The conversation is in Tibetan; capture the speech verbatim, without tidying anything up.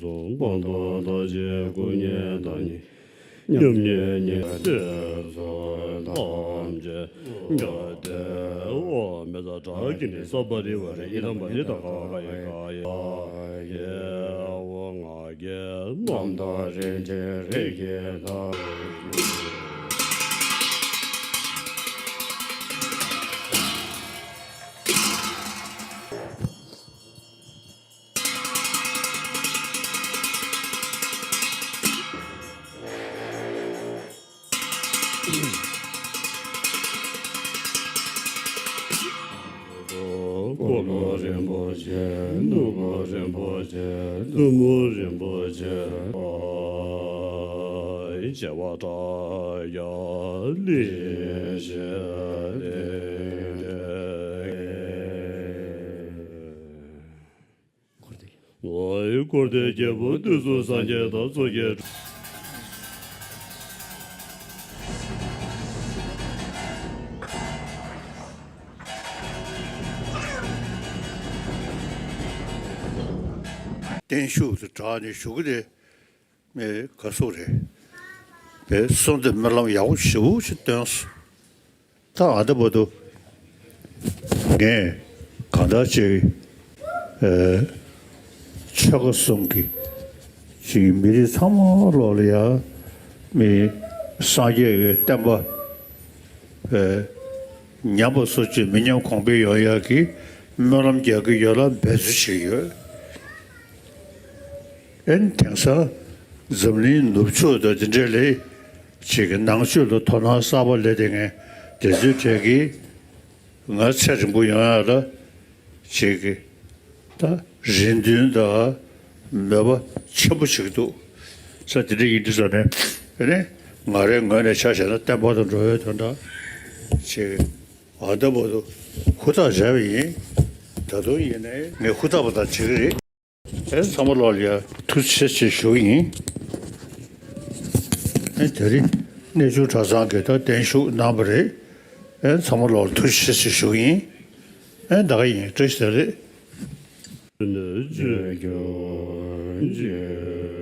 གང་དག་ཐམས་ཅད་སྐུ་མཉེས་དང་ཉིད། མཉམ་ཉིད་ཉིད་དེ་ཚོ་ཐམས་ཅད་མྱུར་ཏེ་འོག་མིན་ས་བྲག་གི་ནི་ས་པ་རི་ཝ་རི་ཡི་དམ་པ་ཡི་དམ་ཀ་ཀ་ཡི་ཀ་ཡི་ཡེ་འོ་ང་གི་རྣམ་དག་རིན་ཆེན་རིགས་ཀྱི་བདག། གོ་ལོ་རིན་པོ་ཆེ། ནོར་བུ་རིན་པོ་ཆེ། བཙུན་མོ་རིན་པོ་ཆེ། བྱེ་བ་ཕྲག་བརྒྱ་ལས་བྱས་ཏེ། འོ་འཁོར་འདས་རྒྱལ་པོ་དུས་གསུམ་སངས་རྒྱས་དང་ཚོགས་ཀྱི། བརྟན་བཞུགས་དེ་དྲག་ནས་བཞུགས་ཀྱི་རེད། མེད་ག་སོགས་རེད། བས་གསུང་དེ་སྨོན་ལམ་ཡག་པོ་ཞེ་པོ་ཞིག་བཏོན་སོང་། ད་ཨ་ད་བར་དུ་ངས་གང་ལྟར་ཅིག་ཨེ་ཆོལ་ཁ་གསུམ་གྱི་ཅིག་མི་རིགས་ཚང་མ་ལོག་ལ་ཡ་མི་སངས་རྒྱས་ཀྱི་བསྟན་པ་ཨེ་ཉམས་པ་སོར་ཆུད་མི་ཉམས་གོང་འཕེལ་ཡོང་ཡག་གི་སྨོན་ལམ་རྒྱག་གི་ཡོད་ལ་འབད་རྩོལ་བྱེད་ཀྱི་ཡོད། ཨེ་དེང་སང་འཛམ་གླིང་ནུབ་ཕྱོགས་དང་དེ་འདྲ་ལས་ཅིག་གི་ནང་ཆོས་ལ་དོ་སྣང་གསར་པ་སླེབས་བསྡད་མཁན་དེ་ཚོའི་གྲས་ཀྱིས་ང་ཚེ་རིང་པོ་ཡོང་ཡག་ལ་ཅིག་གི་ད་རེ་འདུན་དང་མོས་པ་ཆེན་པོ་བྱེད་ཀྱི་འདུག་ས། དེ་འདྲ་ཡིན་དུས་ཙང་ནས་ཨེ་ནས་ང་རའི་ངོས་ནས་ཆ་བཞག་ན་བསྟན་པ་དང་འགྲོ་བའི་དོན་དག་ཅིག་གི་ཨ་ད་བར་དུ་ཧུར་ཐག་བྱས་པ་ཡིན། ད་དུང་ཡིན་ནའི་ངས་ཧུར་ཐག་པ་དང་བྱེད་ཀྱི་རེད། ཨེ་ཚང་མ་ལོག་ལ་ཡ་ཐུགས་རྗེ་ཆེ་ཞུ་གི་ཡིན། ཨེ་དེ་རིང་གནས་ཆུང་གྲྭ་ཚང་གིས་ད་བརྟན་བཞུགས་གནང་བ་རེད། ཨེ་ཚང་མ་ལོག་ལ་ཐུགས་རྗེ་ཆེ་ཞུ་གི་ཡིན། ཨེ་ད་ག་ཡིན། བཀྲ་ཤིས་བདེ་ལེགས།